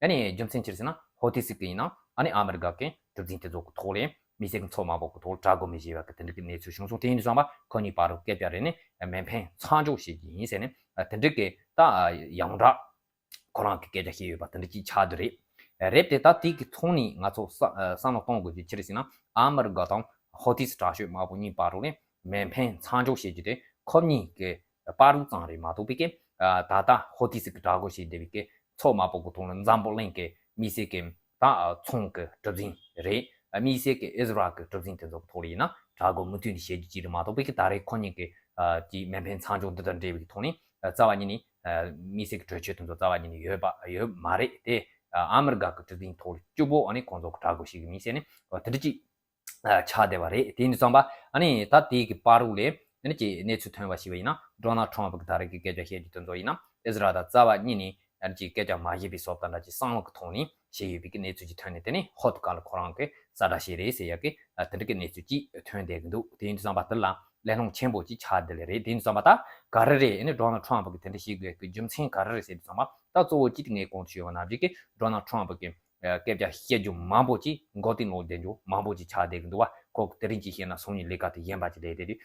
ཨ་ནི་རྒྱུ་མཚན་ཅི་རེད་ཟེར་ན། ཧོ་ཐི་སི་གི་ཡིན་ན་ཨ་ནི་ཨ་མི་རི་ཀ་གི་གྲུ་གཟིངས་དེ་ཚོ་གི་ཐོག་ལས་དམིགས་བསལ་གི་མཚོ་མང་པོ་གི་ཐོག་ལ་དྲག་རྒོལ་མི་བྱེད་པ་གི་དེ་འདྲ་གི་གནས་ཚུལ་བྱུང་སོང་། དེ་ཡིན་དུས་ཙམ་པ་ཁོ་གཉིས་བར་དུ་སྐད་ཆ་རེ་ནས་མེ་འཕེན་མཚམས་འཇོག་བྱེད་ཀྱི་ཡིན་ཟེར་ནས་དེ་འདྲ་གི་ད་ཡོངས་གྲགས་ཁོ་རང་གི་སྐད་ཆ་བཤད་ཡོད་པ་དེ་འདྲ་ཅིག་ཆགས་བསྡད་རེད། རེད་དེ། ད་དེ་གི་ཐོག་ནས་ང་ཚོ་བསམ་བསམ་བློ་གཏོང་དགོས་རྒྱུ་ཅི་རེད་ཟེར་ན། ཨ་མི་རི་ཀ་དང་ཧོ་ཐི་སི་དྲག་ཤོས་དམག་དཔུང་གཉིས་བར་དུ་ནས་མེ་འཕེན་མཚམས་འཇོག་བྱེད་རྒྱུ་དེ་ཁོ་གཉིས་ཀྱི་བར་དུ་ཙམ་རེད་མ་གཏོགས་པའི་གི་ད་ལྟ་ཧོ་ཐི་སི་གི་དྲག་རྒོལ་བྱེད་བསྡད་པའི་གི་མཚོ་དམག་དཔུང་གི་ཐོག་ལ་འཛམ་བུ་གླིང་གི་དམིགས་བསལ་གི་ད་ཚོང་གི་གྲུ་གཟིངས་རེད། དམིགས་བསལ་གི་ཨི་ཟི་རལ་གི་གྲུ་གཟིངས་དེ་ཚོ་གི་ཐོག་ལ་ཡིན་ན་དྲག་རྒོལ་མུ་མཐུད་ནས་བྱེད་རྒྱུ་ཅིག་རེད་མ་གཏོགས་པའི་གི་ད་རེས་ཁོ་གཉིས་ཀྱི་ཀྱི་མེ་འཕེན་མཚམས་འཇོག་འདི་དང་འབྲེལ་བའི་ཐོག་ནས་རྩ་བ་ཉིད་ནས་དམིགས་བསལ་གྱི་གྲོས་ཆོད་དེ་ཚོ་རྩ་བ་ཉིད་ནས་ཡོད་པ་ཡོད་མ་རེད་དེ། ཨ་མི་རི་ཀ་གི་གྲུ་གཟིངས་ཐོག་ལ་སྤྱི་བོ་ཨ་ནི་ཁོང་ཚོ་གི་དྲག་རྒོལ་བྱེད་ཀྱི་མིན་ཟེར་ནས་དེ་འདྲ་ཅིག་ཆགས་བསྡད་པ་རེད། དེ་ཡིན་དུས་ཙམ་པ་ཨ་ནི་ད་དེ་གི་བར་དུ་ལས་ཨ་ནི་ཅིག་གནས་ཚུལ་ཐོན་པ་ཞིག་པ་ཡིན་ན། ཌོ་ནལ་ཊམ་ཕ་གི་ད་རེས་ཀྱི་སྐད་ཆ་བཤད་རྒྱུ་དེ་ཚོ་ཡིན་ན། ཨི་ཟི་རལ་དང་རྩ་བ་ཉིད་ནས་ཨ་ནི་ཅིག་སྐད་ཆ་མ་བཤད་པའི་བཟོ་ལྟ་འདྲ་ཅིག་བསམ་བློ་གི་ཐོག་ནས་བཤད་ཡོད་པའི་གི་གནས་ཚུལ་ཅིག་ཐོན་ནས། དེ་ནས་ཧོ་ཐི་སི་ལ་ཁོ་རང་གི་ས་ཁྲ་བཤད་རེད་ཟེར་ཡ་གི་དེ་འདྲ་གི་གནས་ཚུལ་ཅིག་ཐོན་བསྡད་གི་འདུག་དེ་ཡིན་དུས་ཙམ་པ་དེ་ལ་གླེང་སློང་ཆེན་པོ་ཅིག་ཆགས་བསྡད་ལེ་རེད། དེ་ཡིན་དུས་ཙམ་པ་ད་ག་རེ་རེད། ཨ་ནི་ཌོ་ནལ་ཊམ་ཕ་གི་དེ་འདྲ་བཤད་དགོས་གི་རྒྱུ་མཚན་ག་རེ་རེད་ཟེར་དུས་ཙམ་པ། ད་གཙོ་བོ་གཅིག་དེ་ངས་གོང་དུ་ཞུས་པ་ནང་བཞིན་གི་ཌོ་ནལ་ཊམ་ཕ་གི་སྐད་ཆ་བཤད་རྒྱུ་མང་པོ་ཅིག་མགོ་རྟིང་སློག་བསྡད་རྒྱུ་མང་པོ་ཅིག་ཆགས་བསྡད་གི་འདུག་བ། ཁོ་གི་དེ་རིང་ཅིག་བཤད་ན་སང་ཉིན་ལས་ཀ་དེ་གཞན་པ་ཅིག་ལས་བསྡད་དུས།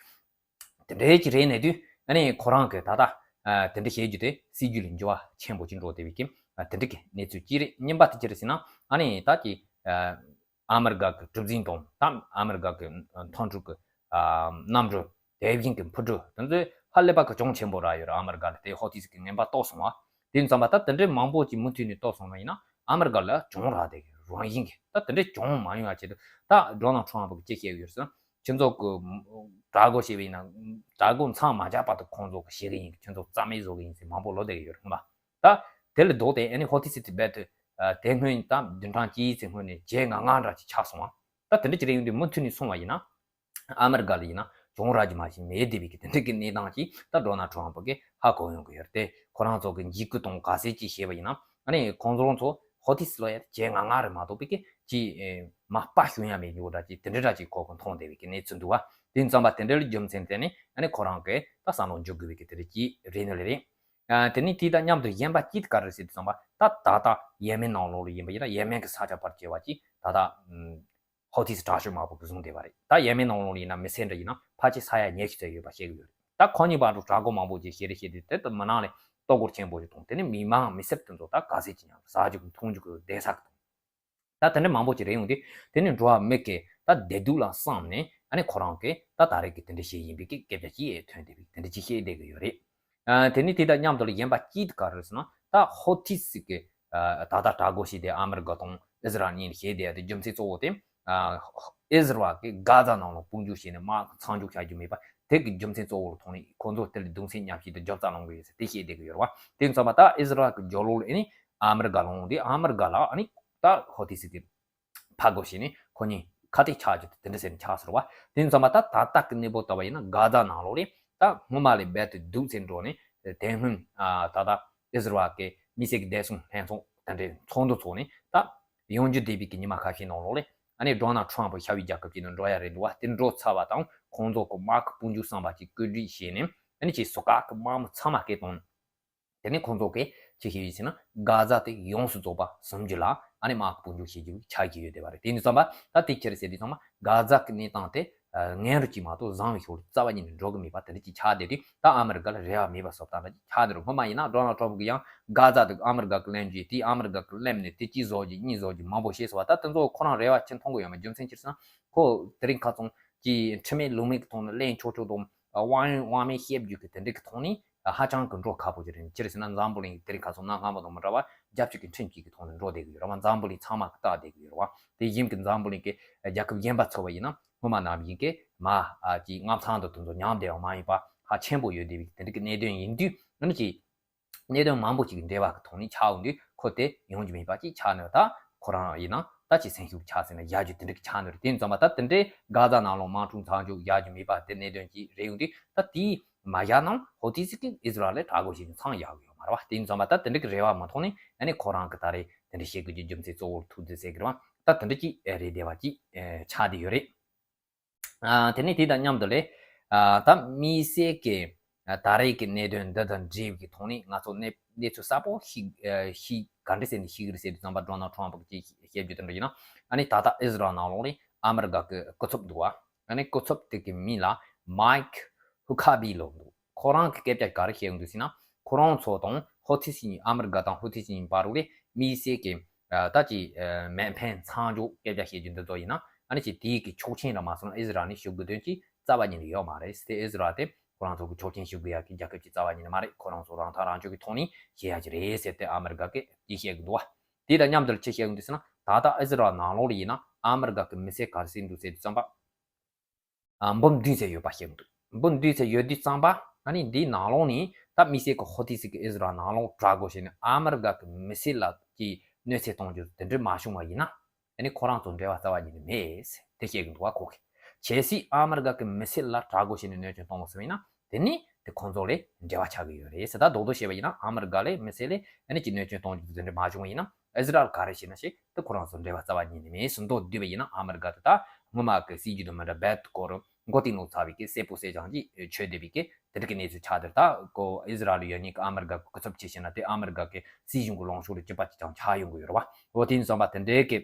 དེ་འདྲའི་ཅིག་རེད་ནས་དུས་ཨ་ནི་ཁོ་རང་གི་ད་ལྟ་ཨ་དེ་འདྲ་བཤད་རྒྱུ་དེ་སྲིད་ཇུས་ལ་འགྱུར་བ་ཆེན་པོ་ཅིག་འགྲོ་བསྡད་པའི་གི་ཨ་དེ་འདྲ་གི་གནས་ཚུལ་ཅིག་རེད། གཉིས་པ་དེ་ཅི་རེད་ཟེར་ན། ཨ་ནི་ད་ཀྱི་ཨ་ཨ་མི་རི་ཀ་གི་གྲུ་གཟིངས་དང་ད་ཨ་མི་རི་ཀ་གི་མཐོང་གྲུ་གི་ཨ་གནམ་གྲུ་དེ་བཞིན་གི་འཕུར་གྲུ་དེ་ཚོས་ཧ་ལས་པ་གི་གྱོང་ཆེན་པོ་རག་ཡོད་རེད། ཨ་མི་རི་ཀ་ལ་དེ་ཧོ་ཐི་སི་གི་ངན་པ་རྟོགས་སོང་བ། དེ་ཡིན་དུས་ཙམ་པ་ད་དེ་འདྲའི་མང་པོ་ཅིག་མུ་མཐུད་ནས་རྟོགས་སོང་བ་ཡིན་ན། ཨ་མི་རི་ཀ་ལ་གྱོང་རག་བསྡད་གི་རང་བཞིན་གི། ད་དེ་འདྲའི་གྱོང་མ་ཡོང་ཡ་ཆེད་དུ་ད་ཌོ་ནལ་ཊམ་ཕ་གི་ཅི་བཤད་གི་ཡོད་ཟེར་ན། ཁྱེད་ཚོ་གི་དྲག་རྒོལ་བྱས་པ་ཡིན་ན་དྲག་རྒོལ་མཚམས་མ་བཞག་བར་དུ་ཁོང་ཚོ་གི་བྱེད་གི་ཡིན། ཁྱེད་ཚོ་རྩ་མེད་བཟོ་གི་ཡིན་ཟེར་མང་པོ་ལབ་བསྡད་གི་ཡོད་རེད། ཧམ་པ། ད་དེ་ལས་ལྡོག་སྟེ་ཨ་ནི་ཧོ་ཐི་སི་དེ་རྦད་དེ་དེ་སྔོན་ད་བདུན་ཕྲག་གཅིག་ཙམ་སྔོན་ནས་བྱེད་ང་ང་འདྲ་ཅིག་ཆགས་སོང་བ། ད་དེ་འདྲ་ཅིག་རེད། ཡོང་དུས་མུ་མཐུད་ནས་སོང་བ་ཡིན་ན། ཨ་མི་རི་ཀ་ལ་ཡིན་ན་གྱོང་རག་རྒྱུ་མ་ཞིག་མེད་བསྡད་པའི་གི་དེ་འདྲ་གི་གནས་སྟངས་ཅིག་ད་ཌོ་ནལ་ཊམ་ཕ་གིས་ཧ་གོ་ཡོང་གི་ཡོད་རེད་དེ། ཁོ་རང་ཚོ་གི་འཇིགས་སྐུལ་དང་དགའ་བསུ་ཅིག་བྱས་པ་ཡིན་ན། ཨ་ནི་ཁོང་ཚོ་ཧོ་ཐི་སི་ལ་ཡ་བྱེད་ང་ང་རེད་མ་གཏོགས་པའི་གི་ཅིག་མ་དཔའ་ཞུམ་ཡ་མེད་རྒྱུ་འདྲ་ཅིག་དེ་འདྲ་འདྲ་ཅིག་ཁོ་གི་མཐོང་བསྡད་པའི་གི་གནས་ཚུལ་འདུག་བ། དེ་ཡིན་དུས་ཙམ་པ་དེ་འདྲ་ལ་རྒྱུ་མཚན་དེ་ནི་ཨ་ནི་ཁོ་རང་གི་ད་བསམ་བློ་འཇུག་དགོས་པའི་གི་དེ་འདྲ་ཅིག་རེད་ནི་ལེ་རེད། ཨ་དེ་ནི་དེ་དང་མཉམ་དུ་གཞན་པ་གཅིག་དེ་ག་རེ་ཟེར་དུས་ཙམ་པ། ད་ད་ལྟ་ཡེ་མེན་ནང་ལོགས་ལ་ཡིན་པ་ཡིན་ན། ཡེ་མེན་གྱི་ས་ཆ་ཕལ་ཆེ་བ་ཅིག་ད་ལྟ་ཧོ་ཐི་སི་དྲག་ཤོས་དམག་དཔུང་གིས་བཟུང་བསྡད་པ་རེད། ད་ཡེ་མེན་ནང་ལོགས་ལ་ཡིན་ན་མི་སེར་འདྲ་ཡིན་ན་ཕལ་ཆེར་ས་ཡ་ཉི་ཤུ་ཙམ་ཡོད་པ་བཤད་ཀྱི་ཡོད་རེད། ད་ཁོ་གཉིས་བར་དུ་དྲག་རྒོལ་མང་པོ་ཅིག་བྱས་རེད། བྱས་དུས་དེ་ལྟར་མི་ནང་ལ་ལྟོ་སྐོར་ཆེན་པོ་ཞིག་གཏོང་། དེ་ནི་མི་མང་མི་སེར་དེ་ཚོ་ད་ག་ཚོད་ཅིག་ཡང་ཟ་རྒྱུ་གི་འཐུང་རྒྱུ་གི་བསྡད་ས་གི་དང་། ད་དེ་འདྲ་མང་པོ་ཅིག་རེད། ཡོང་དུས་དེ་ནི་འགྲོ་བ་མི་གི་ད་བདེ་སྡུག་ལ་བསམ་ནས་ཨ་ནི་ཁོ་རང་གིས་ད་ད་རེས་ཀྱི་དེ་འདྲ་བྱས་ཡིན་པའི་གི་སྐད་ཆ་ཅིག་ཐོན་བསྡད་པའི་དེ་འདྲ་ཅིག་བཤད་བསྡད་ཀྱི་ཡོད་རེད། ཨ་དེ་ནི་དེ་དང་མཉམ་དུ་ལ་གཞན་པ་གཅིག་དེ་ག་རེ་རེད་ཟེར་ན། ད་ཧོ་ཐི་སི་གི་ཨ་ད་ལྟ་དྲག་རྒོལ་བྱས་ཏེ་ཨ་མི་རི་ཀ་དང་ཨི་ཟི་རལ་གཉིས་བྱས་བསྡད་ཡ་དེ་རྒྱུ་མཚན་གཙོ་བོ་དེ། ཨ་ཨི་ཟི་རལ་གིས་གྷ་ཛ་ནང་ལ་དཔུང་འཇུག་བྱས་ནས་དམག་མཚམས་འཇོག་བྱ་རྒྱུ་མེད་པ། དེ་གི་རྒྱུ་མཚན་གཙོ་བོ་ལ་ཐོགས་ནས་ཁོང་ཚོ་དེ་ལ་གདུང་སེམས་མཉམ་སྐྱེད་དང་རྒྱབ་རྩ་གནང་གི་ཡོད་ཟེར་དེ་བཤད་བསྡད་ཀྱི་ཡོད་རེད་བ། དེ་ཡིན་དུས་ཙམ་པ་ད་ཨི་ཟི་རལ་གི་རྒྱབ་ལོགས་ལ་ཨ་ནི་ཨ་མི་རི་ཀ་ལ་འོང་དུས། ཨ་མི་རི་ཀ་ལ་ཨ་ནི་ད་ཧོ་ཐི་སི་དེ་ཕར་རྒོལ་བྱས་ནས་ཁོ་གཉིས་ཁ་གཏད་གཅོག་རྒྱུ་དེ་འདྲ་ཟེར་ནས་ཆགས་སོང་བ། དེ་ཡིན་དུས་ཙམ་པ་ད་ད་ལྟ་གི་གནས་བབ་ལྟ་བ་ཡིན་ན་གྷ་ཛ་ནང་ལོགས་ལ་ད་སྔོན་མ་ལས་རྦད་དེ་སྡུག་ཙམ་འགྲོ་ནས། དེ་སྔོན་ཨ་ད་ལྟ་ཨི་ཟི་རལ་གི་མི་སེར་གྱི་བདེ་སྲུང་ལྷན་ཚོགས་དེ་འདྲའི་ཚོགས་འདུ་ཚོགས་ནས། ད་ཡོང་རྒྱུ་བསྡད་པའི་གི་ཉི་མ་ཁ་ཤས་ནང་ལོགས་ལ་ཨ་ནི་ཌོ་ནལ་ཊམ་ཕ་ཤར་བའི་རྒྱལ་ཁབ་ཅིག་ནང་འགྲོ་ཡ་རེད་འདུག་བ། དེ་འགྲོ་ཚར་བ་དང་ཁོང་ཚོ་གི་དམག་གི་དཔུང་འཇུག་ཟམ་པ་ཅིག་བཀོད་སྒྲིག་བྱས་ནས། ཨ་ནི་ཅིག་ཟུར་བཀག་གི་དམག་མི་ཚང་མ་སྐད་བཏང་། དེ་ནས་ཁོང་ཚོ་གིས་ཅི་བྱས་ཡོད་ཟེར་ན། གྷ་ཛ་དེ་ཡོངས་སུ་རྫོགས་པ་ཟིན་རྒྱུ་ལ་ ཨ་ནི་དམག་གི་དཔུང་འཇུག་བྱེད་རྒྱུ་ཆགས་ཀྱི་ཡོད་བསྡད་པ་རེད། དེ་ནི་ཙམ་པ་ད་དེ་ཁྱེར་ཟེར་དུས་ཙམ་པ་གྷ་ཛ་གི་གནས་སྟངས་དེ་སྔོན་རུ་གཅིག་མ་གཏོགས་བཟང་བའི་ཕྱོགས་ལ་རྩ་བ་ཉིད་ནས་འགྲོ་གི་མེད་པ་དེ་འདྲ་ཅིག་ཆགས་བསྡད་དུས། ད་ཨ་མི་རི་ཀ་ལ་རེ་བ་མེད་པ་བཟོ་སྟངས་འདྲ་ཅིག་ཆགས་བསྡད་རུང་། སྔོན་མ་ཡིན་ན་ཌོ་ནལ་ཊམ་གིས་ཡང་གྷ་ཛ་དེ་ཨ་མི་རི་ཀ་གིས་ལེན་རྒྱུ་དེ། ཨ་མི་རི་ཀ་གིས་ལེན་ནས་དེ་གཅིག་བཟོ་རྒྱུ་གཉིས་བཟོ་རྒྱུ་མང་པོ་བྱས་སོང་བ། ད་དེ་ཚོ་ཁོ་རང་རེ་བ་ཅིག་མཐོང་གི་ཡོད་མ། རྒྱུ་མཚན་ཅི་རེད་ཟེར་ན། ཁོ་དེ་རིང་ཁ་སང་གི་ཁྲིམས་མེད་ལུགས་མེད་ཀྱི་ཐོག་ནས་ལེན་ཆོག་ཆོག་དང་། དབང་དབང་མེད་བཤད་རྒྱུ་གི་དེ་འདྲ་གི་ཐོག་ནས་ཧ་ཅང་གི་འགྲོ་ཁག་པོ་ཅིག་རེད། ཅི་རེད་ཟེར་ན་འཛམ་བུ་གླིང་དེ་རིང་ཁ་སང་གནའ་སྔ་མོ་དང་མི་འདྲ་བ་རྒྱལ་སྤྱི་གི་ཁྲིམས་གཅིག་གི་ཐོག་ནས་འགྲོ་བསྡད་ཀྱི་ཡོད་རེད་བ། འཛམ་བུ་གླིང་ཚང་མ་གིས་བལྟ་བསྡད་ཀྱི་ཡོད་རེད་བ། དེ་བཞིན་གྱི་འཛམ་བུ་གླིང་གི་རྒྱལ་ཁབ་གཞན་པ་ཚོ་བ་ཡིན་ན་སྔོན་མ་ནང་བཞིན་གྱི་མ་ཨ་ཅིག་མངའ་ཐང་དང་དེ་ཚོ་ཉམས་བསྡད་པ་མ་ཡིན་པ་ཧ་ཆེན་པོ་ཡོད་བསྡད་པའི་དེ་འདྲ་གི་གནད་དོན་ཡིན་དུས། ཨ་ནི་ཅིག་གནད་དོན་མང་པོ་ཅིག་གི་འབྲེལ་བ་གི་ཐོག་ནས་ཆགས་འོང་དུས། ཁོ་དེ་ཡོང་རྒྱུ་མེད་པ་ཅིག་ཆགས་ནས། ད་ཁོ་རང་ཡིན་ན་ད་ཅིག་སེམས་ཤུགས་ཆག་ཟེར་ན་ཡག་རྒྱུ་དེ་འདྲ་གི་ཆགས་ནས་རེད། དེ་ཙམ་པ་ད་དེ་འདྲའི་གྷ་ཛ་ནང་ལོགས་དམག་འཁྲུག་མཚམས་འཇོག་ཡག་རྒྱུ་མེད་པ་དེ་གནད་དོན་ཅིག་རེད་ཡོང་དུས། ད་དེ་མ་བཞག་ན་ཧོ་ཐི་སི་གིས་ཨིས་ར་ཨེལ་ལ་དྲག་རྒོལ་བྱེད་རྒྱུ་མཚམས་བཞག་གི་ཡོད་མ་རེད་བ། དེ་ཙམ་པ་ད་དེ་འདྲ་གི་རེ་བ་མ་མཐོང་ནས། ཨ་ནི་ཁོ་རང་གིས་ད་རེས་དེ་འདྲ་བཤད་དགོས་རྒྱུ་རྒྱུ་མཚན་གཙོ་བོར་ཐུག་འདུག་ཟེར་གི་རེད་བ། ད་དེ་འདྲ་ཅིག་རེད་བསྡད་པ་ཅིག་ཆགས་བསྡད་ཡོད་རེད། ཨ། དེ་ནས་དེ་དང་མཉམ་དུ་ལས། ཨ། ད་དམིགས་བསལ་གྱི་ཨ་ད་རེས་ཀྱི་གནད་དོན་འདི་དང་འབྲེལ་བའི་ཐོག་ནས་ང་ཚོ་གནས་གནས་ཚུལ་གསལ་པོ་ཞིག་ཨ་ཞིག་ག་འདྲ་ཟེར་ནས་ཤེས་ཀྱི་རེད་ཟེར་དུས་ཙམ་པ། ཌོ་ནལ་ཊམ་གྱིས་བཤད་རྒྱུ་དེ་འདྲ་ཡིན་ན། ཨ་ནི་ད་ལྟ་ཨིས་ར་ཨེལ་ནང་ལོགས་ནས་ཨ་མི་རི་ཀ་གི་སྐུ་ཚབ་འདུག་བ། ཨ་ནི་སྐུ་ཚབ་དེ་གི་མིང་ལ་མའིཀ་ཧུ་ཁ་བི་ལབ་འདུག་ཁོ་རང་གིས་སྐད་ཆ་ག་རེ་བཤད་འདུག་ཟེར་ན། ཁོ་རང་ཚོ་དང་ཧོ་ཐི་སི་གཉིས། ཨ་མི་རི་ཀ་དང་ཧོ་ཐི་སི་གཉིས་བར་ལ་དམིགས་བསལ་གྱི་ཨ་ད་ཅིག་ཨ་མེ་འཕེན་མཚམས་འཇོག་སྐད་ཆ་བཤད་རྒྱུ་འདི་ཚོ་ཡིན་ན། ཨ་ནི་ཅིག་དེའི་གི་ཆོག་མཆན་ར་མ་སོང་ན་ཨིས་ར་ཨེལ་ནས་ཞུ་དགོས་དོན་ཅིག་རྩ་བ་ཉིད་ནས་ཡོད་མ་རེད། དེ་ཨིས་ར་ཨེལ་དེ་ཁོ་རང་ཚོ་གི་ཆོག་མཆན་ཞུ་དགོས་ཡག་གི་རྒྱལ་ཁབ་ཅིག་རྩ་བ་ཉིད་ནས་མ་རེད། ཁོ་རང་ཚོ་རང་ཐག་རང་གཅོད་ཀྱི་ཐོག་ནས་བྱེད་ཡག་ཅིག་རེད་ཟེར་ཏེ་ཨ་མི་རི་ཀ་གིས་དེ་བཤད་གི་འདུག་བ། དེ་དང་མཉམ་དུ་ཅི་བཤད་གི་འདུག་ཟེར་ན། ད་ལྟ་ཨིས་ར་ཨེལ་ནང་ལོགས་ལ་ཡིན་ན་ཨ་མི་རི་ཀ་གི་མི་སེར་ག་རེ་ཟེར་འདུག་ཟེར་དུས་ཙམ་པ། ཨ་འབུམ་བདུན་ཙམ་ཡོད་པ་བཤད་གི་འདུག་འབུམ་བདུན་ཙམ་ཡོད་དུས་ཙམ་པ། ཨ་ནི་འདིའི་ནང་ལོགས་ནས་ད་དམིགས་བསལ་གྱི་ཧོ་ཐི་སི་གིས་ཨིས་ར་ཨེལ་ནང་ལོགས་དྲག་རྒོལ་བྱས་ནས་ཨ་མི་རི་ཀ་གི་མི་སེར་ལ་ཀྱི་གནོད་འཚེ་གཏོང་རྒྱུ་དེ་འདྲ་མ་བྱུང་བ་ཡིན་ན། ཨ་ནི་ཁོ་རང་ཚོ་འབྲེལ་བ་རྩ་བ་ཉིད་ནས་མེད་ཟེར་དེ་བཤད་གི་འདུག་བ། ཁོ་གིས། གལ་སྲིད་ཨ་མི་རི་ཀ་གི་མི་སེར་ལ་དྲག་རྒོལ་བྱས་ནས་གནོད་སྐྱོན་གཏོང་བ་སོང་ཡིན་ན། དེ་ནི་དེ་ཁོང་ཚོ་ལས་འབྲེལ་བ་ཆགས་ཀྱི་ཡོད་རེད་ཟེར། ད་རྡོག་རྡོག་བཤད་པ་ཡིན་ན་ཨ་མི་རི་ཀ་ལས་མི་སེར་ལ་ཨ་ནི་ཅིག་གནོད་སྐྱོན་གཏོང་རྒྱུ་དེ་འདྲ་མ་བྱུང་བ་ཡིན་ན། ཨིས་ར་ཨེལ་ག་རེ་བྱས་ན་བྱས། དེ་ཁོ་རང་ཚོ་འབྲེལ་བ་རྩ་བ་ཉིད་ནས་མེད་ཟེར་མདོར་བསྡུས་པ་ཡིན་ན། ཨ་མི་རི་ཀ་དེ་ད་སྔོན་མ་གི་སྲིད་ཇུས་དང་མི་འདྲ་བར་དུ་སྐོར་མགོ་རྟིང་སློག་ཚར་བའི་གི་གསལ་པོ་གསལ་རྐྱང་ཅིག་ཆོད་བསྡད་པའི་གི་དེ་འདྲ་གི་གནས་ཚུལ་ཆགས་དེར། ད་ཁོ་ཨིས་ར་ཨེལ་ཡོད་མཁན་གྱི་ཨ་མི་རི་ཀ་གི་སྐུ་ཚབ་བྱས་བྱས་ན་དེ་ཨ་མི་རི་ཀ་གི་སྲིད་གཞུང་གི་ལངས་ཕྱོགས་ལ་གཅིག་པ་གཅིག་རྐྱང་ཆགས་ཡོང་གི་ཡོད་རེད་བ། འོ་དེ་ཡིན་ཙམ་པ་དེ་འདྲའི་གི་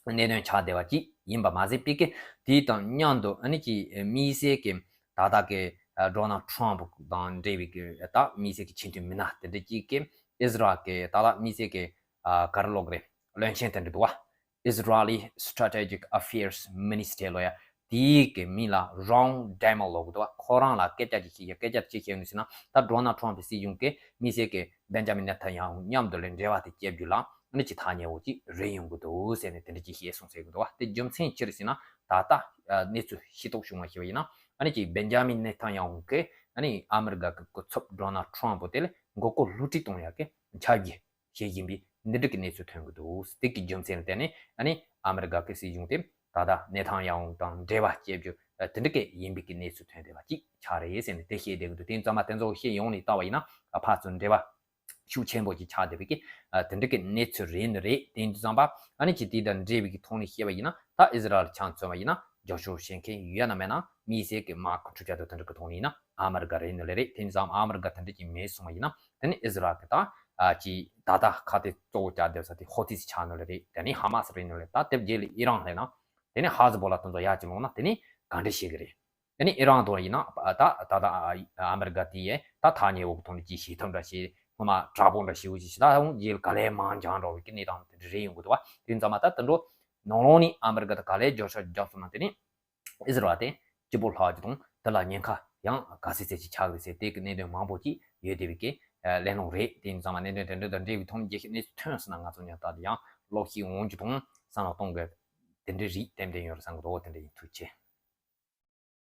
གནད་དོན་ཆགས་བསྡད་པ་ཅིག་ཡིན་པ་མ་ཟད། པའི་གི་དེ་དང་མཉམ་དུ་ཨ་ནི་ཅིག་དམིགས་བསལ་གྱི་ད་ལྟ་གི་ཨ་ཌོ་ནལ་ཊམ་དང་འབྲེལ་བའི་གི་ད་དམིགས་བསལ་གྱི་ཆེས་མཐོའི་མི་སྣ་དེ་འདྲ་ཅིག་གིས་ཨིས་ར་ཨེལ་གི་ད་ལྟ་དམིགས་བསལ་གྱི་ཨ་ག་རེ་ལབ་དགོས་རེད། བློན་ཆེན་དེ་འདྲ་འདུག་བ། Israeli Strategic Affairs Minister ལབ་ཡ། དེའི་གི་མིང་ལ་རོན་ཌེ་མོ་ལབ་གི་འདུག་བ། ཁོ་རང་ལ་སྐད་ཆ་ཅིག་བཤད་ཡ། སྐད་ཆ་ཅིག་བཤད་ཡོང་ཟེར་ན། ད་ཌོ་ནལ་ཊམ་གྱི་སྲིད་གཞུང་གིས་དམིགས་བསལ་གྱི་བེན་ཇ་མིན་ནེ་ཐན་ཡ་ཧུ་མཉམ་དུ་ལ་འབྲེལ་བ་དེ་བཅད་རྒྱུ་ལ་ཨ་ནི་ཅིག་ཐག་ཉེ་བོ་ཅིག་རེད་ཡོང་གི་འདུག་ཟེར་ནས་དེ་འདྲ་ཅིག་བཤད་སོང་ཟེར་གི་འདུག་བ། དེ་རྒྱུ་མཚན་ཅི་རེད་ཟེར་ན། ད་ལྟ་ཨ་གནས་ཚུལ་ཤེས་རྟོགས་བྱུང་བ་ཞིག་ཡིན་ན། ཨ་ནི་ཅིག་བེན་ཇ་མིན་ནེ་ཐན་ཡ་ཧུ་གིས་ཨ་ནི་ཨ་མི་རི་ཀ་གི་སྐུ་ཚབ་ཌོ་ནལ་ཊམ་དེ་ལ་མགོ་སྐོར་བསླུ་བྲིད་གཏོང་ཡག་གི་འཆར་གཞི་བྱེད་བཞིན་པའི་འདི་འདྲ་གི་གནས་ཚུལ་ཐོན་གྱི་འདུག་དེ་གི་རྒྱུ་མཚན་ལ་བརྟེན་ནས་ཨ་ནི་ཨ་མི་རི་ཀ་གི་སྲིད་གཞུང་དེ་ད་ལྟ་ནེ་ཐན་ཡ་ཧུ་དང་འབྲེལ་བ་བཅད་རྒྱུ་དེ་འདྲ་གི་ཡིན་པའི་གི་གནས་ཚུལ་ཐོན་བསྡད་པ་ཅིག་ཆགས་རེད་ཟེར་ནས་དེ་བཤད་བསྡད་ཀྱི་འདུག་དེ་ཙམ་མ་དེ་ཚོ་བཤད་ཡོང་ནས་བལྟ་བ་ཡིན་ན། ཕར་ཚུར་འབྲེལ་བ་ཤུགས་ཆེན་པོ་ཅིག་ཆགས་བསྡད་པའི་གི་དེ་འདྲ་གི་གནས་ཚུལ་རེད་ནི་རེད། དེ་ཙམ་པ་ཨ་ནི་ཅིག་དེ་དང་འབྲེལ་བའི་གི་ཐོག་ནས་བཤད་པ་ཡིན་ན། ད་ཨི་ཟི་རལ་ཆ་མཚོན་པ་ཡིན་ན་རྒྱབ་སྐྱོར་བྱེད་མཁན་ཡོད་ན་མེད་ན། དམིགས་བསལ་གི་དམག་གི་འཁྲུག་ཆ་དང་དེ་འདྲ་གི་ཐོག་ནས་ཡིན་ན་ཨ་མི་རི་ཀ་རེད་ནི་ལས་རེད། དེ་ཙམ་ཨ་མི་རི་ཀ་དེ་འདྲ་ཅིག་མེད་སོང་བ་ཡིན་ན། དེ་ནི་ཨི་ཟི་རལ་གི་ད་ཨ་ཅིག་ད་ལྟ་ཁ་གཏད་གཙོ་བོ་བཅའ་བསྡད་ས་དེ་ཧོ་ཐི་སི་ཆགས་ནི་ལས་རེད། དེ་ནི་ཧ་མ་སི་རེད་ནི་ལས། ད་དེ་རྗེས་ལ་ཨི་རན་སླེབས་ན། དེ་ནི་ཧ་ཟི་བོ་ལ་དེ་ཚོ་ཡར་ཅིག་ལོངས་ན་དེ་ནི་ག་འདྲ་བྱེད་གི་རེད། དེ་ནི་ཨི་རན་དང་ཡིན་ན་ད་ད་ད་ཨ་མི་རི་ཀ་དེ་ཡས་ད་ཐག་ཉེ་བོ་གི་ཐོག་ནས་ཅིག་བྱེད་ཐབས་འདྲ་བྱེད། སྔོན་མ་དྲག་པོ་འདྲ་བྱེད་འོ་ཅིག་བྱེད། ད་འོང་རྗེས་ལ་ག་ལེ་མང་འགྱངས་འགྲོ་བའི་གི་གནས་སྟངས་དེ་འདྲ་རེད་ཡོང་གི་འདུག་བ། དེ་ཙམ་མ་ད་དེ་འགྲོ་ནང་ལོགས་ནས་ཨ་མི་རི་ཀ་ད་ག་ལེ་རྒྱབ་སྐྱོར་རྒྱབ་སོང་ན་དེ་ནི་ཨི་ཟི་རལ་དེ་སྐྱིད་པོ་ལྷག་རྒྱུ་དང་དེ་ལ་ཉེན་ཁ་ཡང་ག་ཚད་ཚད་ཅིག་ཆགས་རེད་ཟེར། དེ་གི་གནད་དོན་མང་པོ་ཅིག་ཡོད་བསྡད་པའི་གི་གླེང་སློང་རེད། དེ་ཡིན་ཙང་མ་གནད་དོན་དེ་འདྲ་དང་འབྲེལ་བའི་ཐོག་ནས་རྒྱས་ཤིང་གནས་ཚུལ་ཐོན་སོང་ན་ང་ཚོ་ཉར་ཐག་དེ་ཡང་ལོག་ཤིག་འོང་རྒྱུ་དང་བསམ་བློ་གཏོང་དགོས། དེ་འདྲའི་རིགས་ཏན་ཏན་ཡོད་རེད་བསམ་གི་འདུག་དེ་འདྲ་ཡིན། ཐུགས་རྗེ་ཆེ།